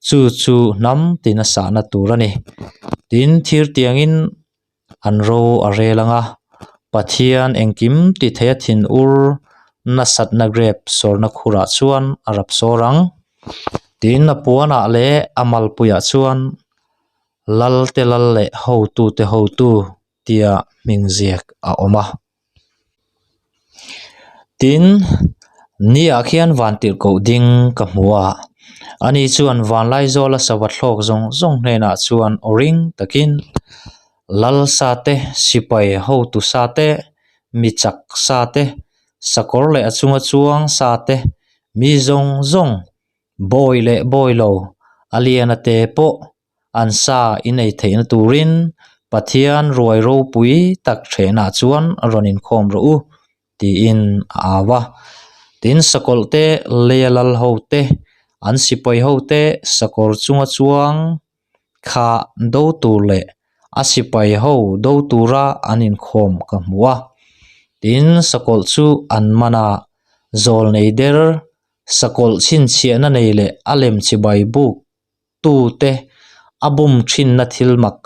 chu chu hnam tin a sahna tur a ni. Tin, thir tiangin an ro a rel ang a, Pathian engkim ti thei a thinur nasatna grep sawrna khurah chuan a rap sawr ang. Tin, a puanah leh a malpuiah chuan Lalte lal leh hotute hotu tia hming ziak a awm a. Tin, niah khian vantirhkoh ding ka hmu a, ani chuan vanlaizawla sava thlawk zawng zawng hnenah chuan aw ring takin, Lal sa te, sipai hotu sa te, mi chak sa te, sakawr leh a chunga chuang sa te, mi zawng zawng, bawi leh bawi lo, a lian a te pawh an sa inei theihna turin Pathian ruai ropui tak thehnah chuan rawn inkhawm rawh u tiin a au a. Tin, sakawlh te, leia lal ho te, an sipai ho te, sakawr chunga chuang kha do tur leh a sipai ho do tura an inkhawm ka hmu a. Tin, sakawlh chu an man a, zawl nei der, sakawlh chhinchhiahna nei leh a lem chibai buk tute a bum thinna thil mak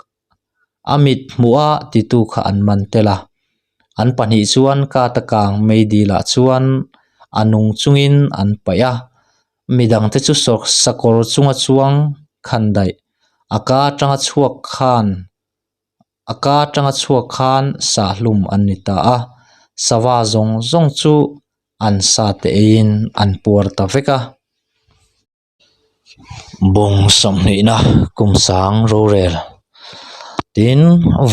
a mit hmuh a titu kha an man tel a, an pahnih chuan kata kang meidilah chuan a nung chungin an paih a, midangte chu sakawr chunga chuang khan daih a ka atanga chhuak khan a ka atanga chhuak khan sahhlum an ni ta a, sava zawng zawng chu an sa te eiin an puar ta vek a. Bawng sawmhnihna kum sang rorel tin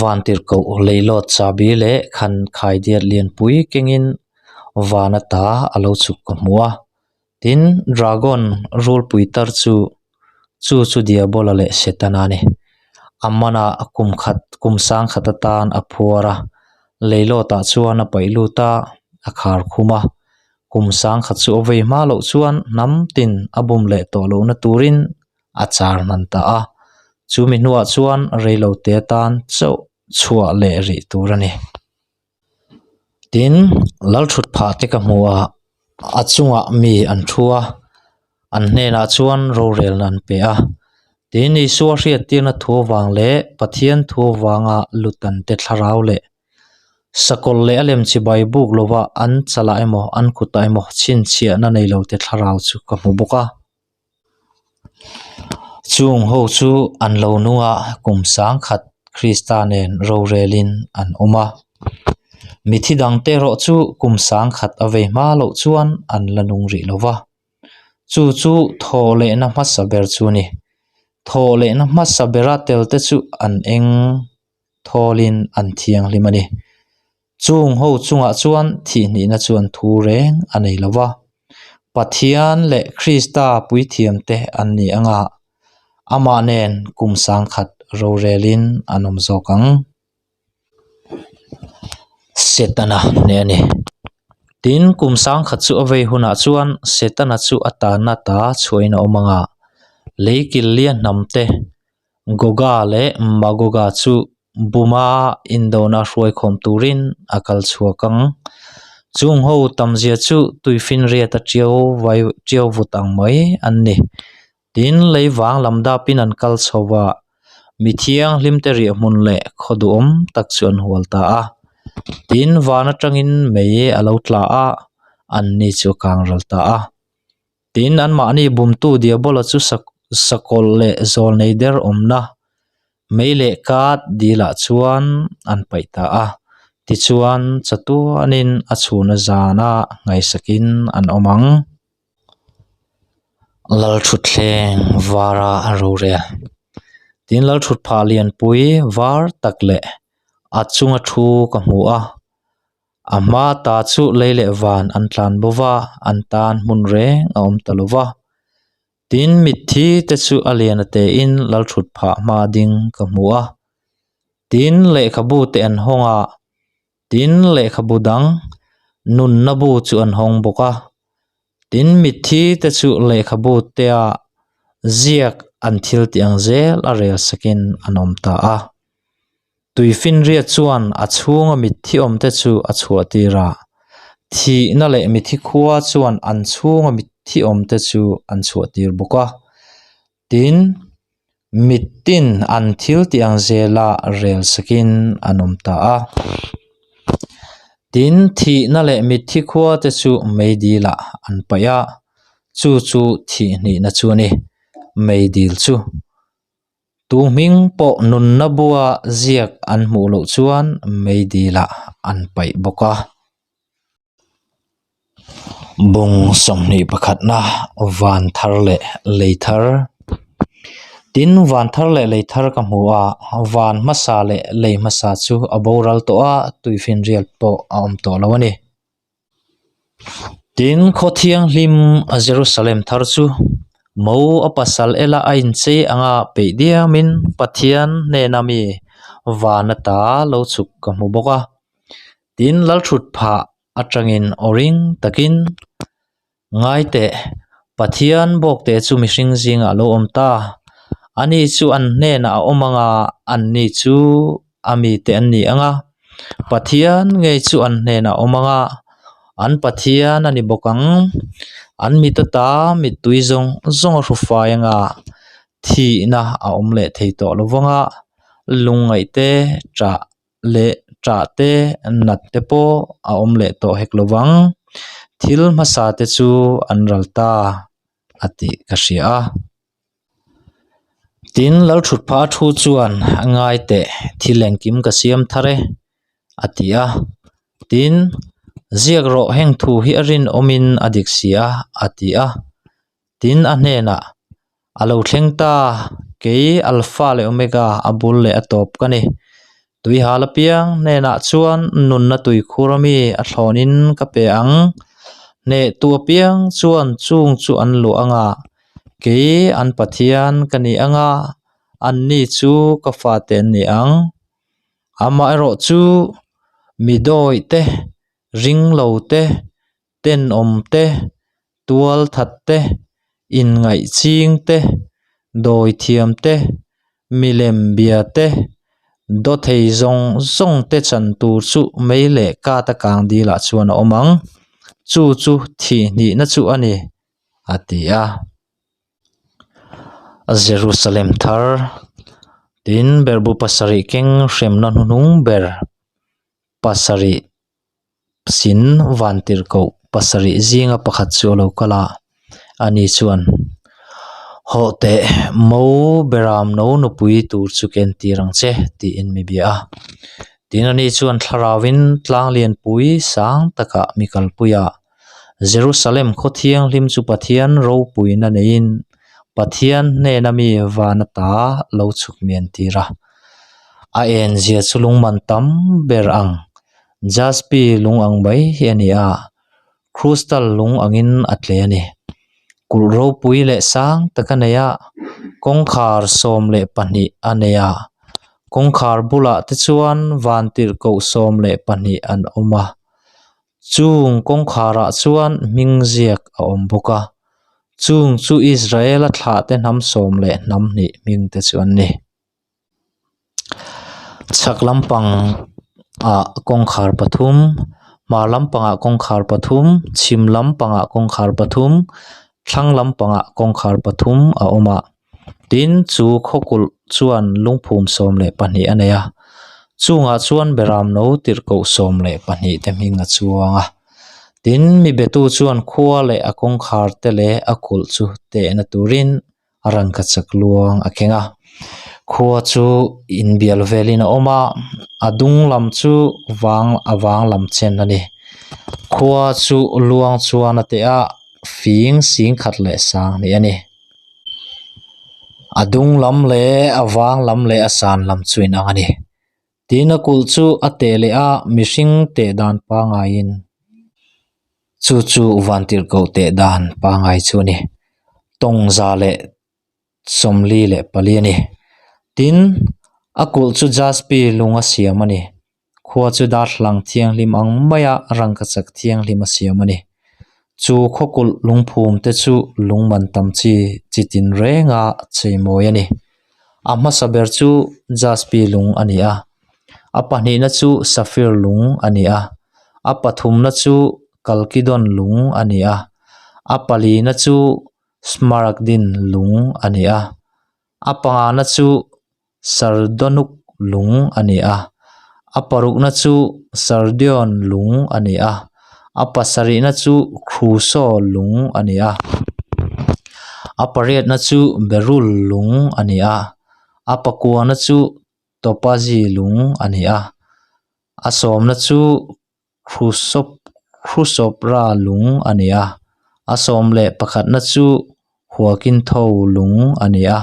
vantirhkoh leilawt chahbi leh khan khaidiat lianpui kengin van ata a lo chhuk ka hmu a tin dragon rulpui tar chu chu chu diabola leh setana a ni a manah kum khat kum sang khat atan a phuar a leilawtah chuan a paih lut a a khar khum a. Kum sangkhat chu a vei hma loh chuan hnam tin a bum leh tawh lohna turin a char hman ta a, chumi hnuah chuan reilote atan chauh chhuah leh rih tur a ni. Tin, Lalthut phah te ka hmu a, a chungah mi an thu a, an hnenah chuan rorelna an pe a. Tin, Isua hriattirna thu avang leh Pathian thu avanga lutante thlarau leh Sakawlh leh a lem chibai buk lova an chalah emaw an kutah emaw chhinchhiahna nei lo te thlarau chu ka hmu bawk a. Chung ho chu an lo nung a, kum sangkhat Krista nen rorelin an awm a. Mithi dangte erawh chu kum sangkhat a vei hma loh chuan an la nung rih lo va. Chu chu thaw lehna hmasa ber chu a ni. Thaw lehna hmasa bera tel te chu an eng. thawlin an thianghlim a ni. Chung ho chungah chuan thihhnihna chuan thu reng a nei lo va, Pathian leh Krista puithiamte an ni anga amah nen kum sangkhat rorelin an awm zawk ang. Setana hneh a ni. Tin, kum sangkhat chu a vei hunah chuan Setana chu a tanna ta chhuahin a awm anga lei kil lian hnamte Goga leh Magoga chu Buma indona hruaikhawm turin a kal chhuak ang. Chung ho tamzia chu tuifinriat a tiau vai tiau vut ang mai an ni. Tin, lei vang lam dapin an kal chho va, mi thianghlimte riahhmun leh khaw duhawm tak chu an hual ta a. Tin, van atangin mei a lo tla a, anni chu a kang ral ta a. Tin, anmahni bumtu Diabola chu sakawlh leh zawl nei der awmna mei leh kat dilah chuan an paih ta a. Tichuan, chatuanin a chhuna zana ngaihsakin an awm ang. Lalthutthleng vara rorel. Tin, Lalthutphah lianpui var tak leh a chunga thu ka hmu a. A hma ta chu lei leh van an tlan bo va, an tan hmun reng a awm ta lo va. Tin, mitthi te chu a lian a tein lalthut phah hma ding ka hmu a. Tin, lehkhabu te an hawng a, tin, lehkhabu dang nunna bu chu an hawng bawk a. Tin, mitthi te chu lehkhabu tea ziak an thil tih ang zel a rel sakin an awm ta a. Tuifinriat chuan a chhunga mitthi awmte chu a chhuahtir a, thihna leh mithi khua chuan an chhunga mitthi awmte chu an chhuahtir bawk a. Tin, mittin an thil tih ang zela rel sakin an awm ta a. Tin, thihna leh mitthi khua te chu meidilah an paih a, chu chu thih hnihna chu a ni, meidil chu. Tu hming pawh nunna bua ziak an hmuh loh chuan meidilah an paih bawk a. Bung 21 na van thar leh lei thar. Tin, van thar leh lei thar ka hmu a, van hmasa leh lei hmasa chu a boral tawh a, tuifinrial pawh a awm tawh lo a ni. Tin, khaw thianghlim a Jerusalem thar chu mo a pasal ela a inchei anga peih diamin Pathian hnena mi van ata lo chhuk ka hmu bawk a. Tin, Lalthut phah atangin aw ring takin, Ngai teh, Pathian bawkte chu mihring zingah a lo awm ta. Ani chu an hnenah a awm anga, anni chu a mite an ni anga, Pathian ngei chu an hnenah a awm anga, an Pathian a ni bawk ang. An mit ata mittui zawng zawng a hru fai anga, thihna a awm leh thei tawh lo vanga, lungngaih te, ṭah leh ṭah te, nat te pawh a awm leh tawh hek lo vang. Thil hmasa te chu an ral ta a tih ka hria a. Tin, Lalthutpha thu chuan ngai teh thil engkim ka siam thar e a ti a. Tin, ziak rawh heng thu hi a rinawmin a dik si a a ti a. Tin, a hnenah, A lo thleng ta, kei Alpha leh Omega a bul leh a tawp ka ni. Tuihal apiang hnenah chuan nunna tuikhur ami a thlawnin ka pe ang. Hnehtu apiang chuan chung chu an luah anga, kei an Pathian ka ni anga, anni chu ka fate an ni ang. Amaherawh chu mi dawih te, ringlo te, tenawm te, tualthat te, inngaih ching te, dawithiam te, milem bia te, dawthei zawng zawng te chan tur chu mei leh kata kang dilah chuan a awm ang, chu chu thih hnihna chu a ni, a ti a. Jerusalem thar tin berhbu pasarih keng hremna hnuhnung ber pasarih. Sin vantirhkoh pasarih zinga pakhat chu a lo kal a, ani chuan, Hawh teh, mo beram no nupui tur chu ka entir ang che, tiin mi bia a. Tin, ani chuan thlarauin tlang lianpui sang takah mi kalpui a, Jerusalem khaw thianghlim chu Pathian ropuina neiin Pathian hnena mi van ata lo chhuk mi entir a. A enzia chu lungman tam ber ang Jaspi lung ang mai hi a ni a, crystal lung angin a tle a ni. Kulh ropui leh sang tak a nei a, kawngkhar 12 a nei a, kawngkhar bulah te chuan vantirhkoh 12 an awm a, chung kawngkharah chuan hming ziak a awm bawk a, chung chu Israel-a thlah te hnam sawm leh hnam hnih hming te chu an ni. Chhak lampang ah kawngkhar pathum hmar lampangah kawngkhar pathum chhim lampangah kawngkhar pathum thlang lampangah kawngkhar pathum a awm a tin chu khaw kulh chuan lungphum 12 a nei a chungah chuan beram no tirhkoh 12 te hming a chuang a tin mi betu chuan khua leh a kawngkhar te leh a kulh chu tehna turin a rangkachak luang a keng a khua chu inbial velin a awm a a dung lam chu vang a vang lam chen a ni khua chu luang chuan a teh a fing singkhat leh sanghnih a ni a dung lam leh a vang lam leh a san lam chu inang a ni. Tin a kulh chu a teh leh a mihring teh dan pangaiin chu chu vantirhkoh teh dan pangai chu a ni. Tawng 144 a ni. Tin, a kulh chu jaspi lung a siam a ni. Khua chu darthlalang thianghlim ang maia rangkachak thianghlim a siam a ni. Chu khaw kulh lungphum te chu lung man tam chi chi tin renga cheimawi a ni. A hmasa ber chu jaspi lung a ni a. A pahnihna chu safir lung a ni a, a pathumna chu kalkidon lung a ni a, a palina chu smaragdin lung a ni a, a pangana chu sardonuk lung a ni a, a parukna chu sardion lung a ni a, a pasarihna chu kruso lung a ni a, a pariatna chu berul lung a ni a, a pakuana chu topazi lung a ni a, a sawmna chu Krusopra lung a ni a, a 11na chu Huakintho lung a ni a,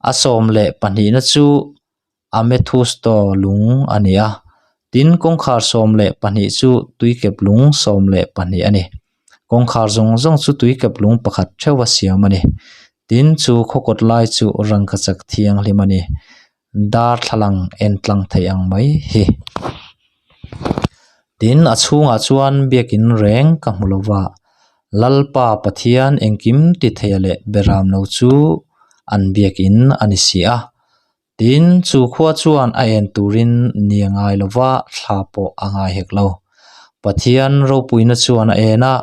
a 12na chu Amethusto lung a ni a, tin kawngkhar 12 chu tuikep lung 12 a ni. Kawngkhar zawng zawng chu tuikep lung pakhat theuh a siam a ni. Tin, chu khawkawt lai chu rangkachak thianghlim a ni. Darthlalang en tlang theih ang mai hi. Tin, a chhungah chuan biakin reng ka hmu lo va, Lalpa Pathian engkim ti theia leh beram lo chu an biakin a ni si a. Tin, chu khua chuan a en turin ni a ngai lo va, thla pawh a ngai hek lo. Pathian ropuina chuan a en a,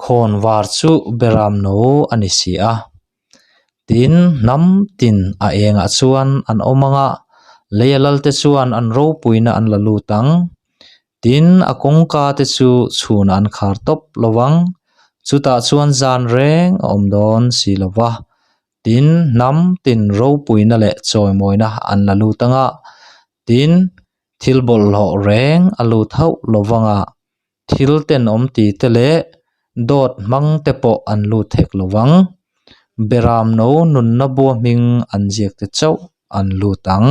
khawnvar chu beram no a ni si a. Tin, hnam tin a engah chuan an awm ang a, leia lalte chuan an ropuina an la lut ang. Tin, a kawngka te chu chhunah an khar tawp lo vang, chutah chuan zan reng a awm dawn si lo va. Tin, hnam tin ropuina leh chawimawina an la lut ang a, tin, thil bawlhhlawh reng a lut hauh lo vang a. Thil tenawm ti te leh dawt hmang te pawh an lut hek lo vang. Beram no nunna bua hming an ziak te chauh an lut ang.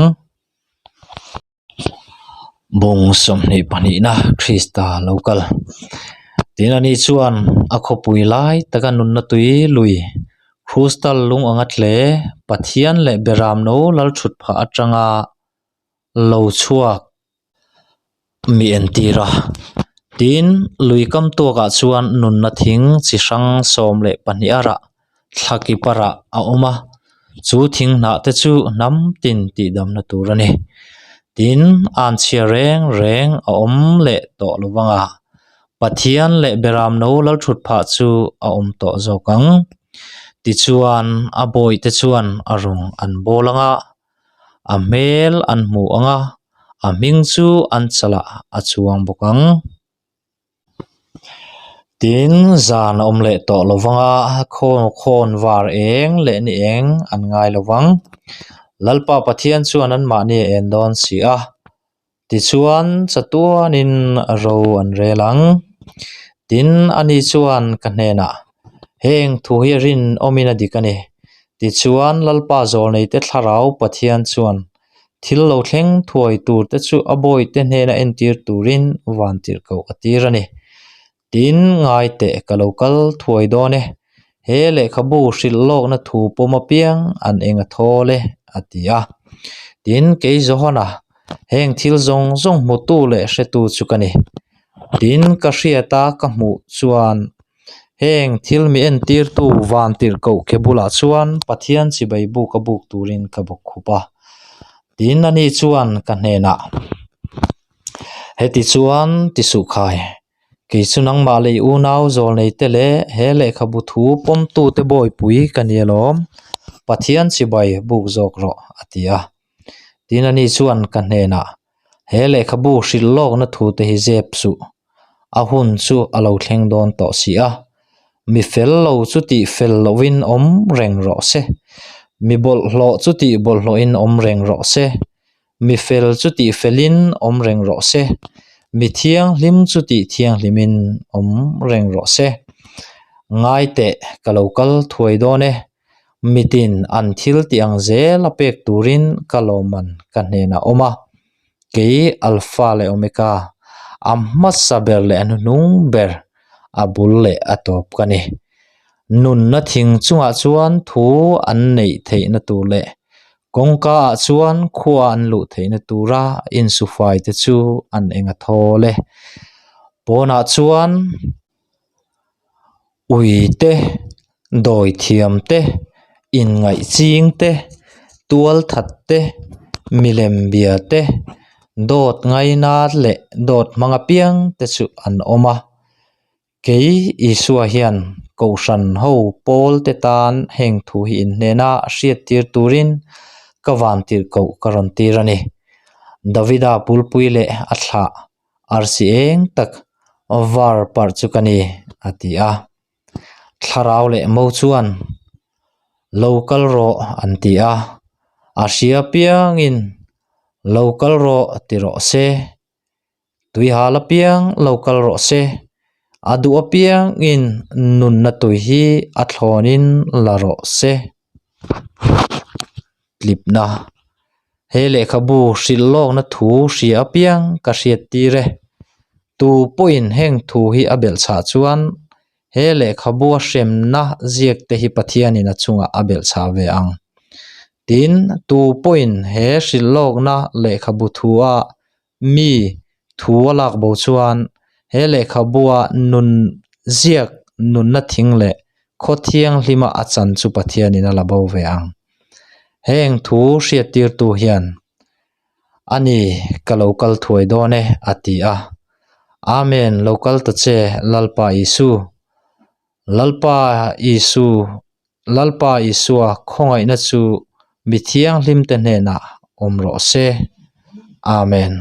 Bung 22 na Krista lo kal. Tin ani chuan a khawpui lai taka nunna tui lui Krustal lung anga tle Pathian leh Beram no lal thut phah atanga lo chhuak mi entir a tin lui kam tuakah chuan nunna thing chi hrang 12 a rah thla kipa rah a awm a chu thing hnah te chu hnam tin tih damna tur a ni tin an chhia reng reng a awm leh tawh lo vang a Pathian leh Beram no lal thut phah chu a awm tawh zawk ang tichuan a bawihte chuan a rawng an bawl ang a. A hmel an hmu ang a, a hming chu an chalah a chuang bawk ang. Tin, zan a awm leh tawh lo vang a, khawn var eng leh ni eng an ngai lo vang. Lalpa Pathian chuan anmahni a en dawn si a. Tichuan, chatuanin ro an rel ang. Tin, ani chuan ka hnenah, Heng thu hi rinawmin a dik a ni. Tichuan, Lalpa zawlneite thlarau Pathian chuan thil lo thleng thuai turte chu a bawihte hnena entir turin vantirhkoh a tir a ni. Tin, ngai teh ka lo kal thuai dawn e. He lehkhabu hrilh lawkna thu pawm apiang an eng a thawl e, a ti a. Tin, kei Johana, heng thil zawng zawng hmutu leh hretu chu ka ni. Tin, ka hriata ka hmuh chuan heng thil mi entirtu vantirhkoh ke bulah chuan Pathian chibai buk a buk turin ka bawk khup a. Tin, ani chuan ka hnenah. Heti chuan ti suh khai, kei chu nangmah lei unau zawlneite leh he lehkhabu thu pawmtute bawipui ka ni alawm, Pathian chibai buk zawk rawh, a ti a. Tin ani chuan ka hnenah, He lehkhabu hrilh lawkna thute hi zep suh, a hun chu a lo thleng dawn tawh si a, mi fel lo chu tih fel lovin awm reng rawh se, mi bawlhhlawh chu tih bawlhhlawhin awm reng rawh se, Mi fel chu tih felin awm reng rawh se, mi thianghlim chu tih thianghlimin awm reng rawh se. Ngai teh, ka lo kal thuai dawn e. Mitin an thil tih ang zel a pek turin ka lawmman ka hnenah awm a. Kei Alpha leh Omega, a hmasa ber leh a hnuhnung ber, a bul leh a tawp ka ni. Nunna thing chungah chuan thu an neih theihna tur leh Kawngka ah chuan khua an luh theihna tura insufai te chu an eng a thawl e. Pawnah chuan ui te, dawithiam te, inngaih ching te, tualthat te, milem bia te, Dawt ngaina leh dawt hmang apiang te chu an awm a. Kei Isua hian Kohhran ho pawl te tan heng thu hi in hnena hriattir turin ka vantirhkoh ka rawn tir a ni. Davida pulpui leh a thlah arsi eng tak var parh chu ka ni, a ti a. Thlarau leh mo chuan lo kal rawh an ti a, a hria piangin lo kal rawh ti rawh se, tuihal apiang lo kal rawh se, a duh apiangin nunna tui hi a thlawnin la rawh se. Tlipna He lehkhabu hrilh lawkna thu hria apiang ka hriat tir e. Tu pawhin heng thu hi a belh chhah chuan he lehkhabua hremna ziak te hi Pathianin a chungah a belh chhah ve ang. Tin, tu pawhin he hrilh lawkna lehkhabu thua mi thu a lak bo chuan he lehkhabua nun ziak nunna thing leh khaw thianghlima a chan chu Pathianin a la bo ve ang. Heng thu hriattirtu hian a ni ka lo kal thuai dawn e a ti a. Amen lo kal ta che Lalpa Isu. Lalpa Isu Lalpa Isua khawngaihna chu mi thianghlimte hnenah awm rawh se. Amen.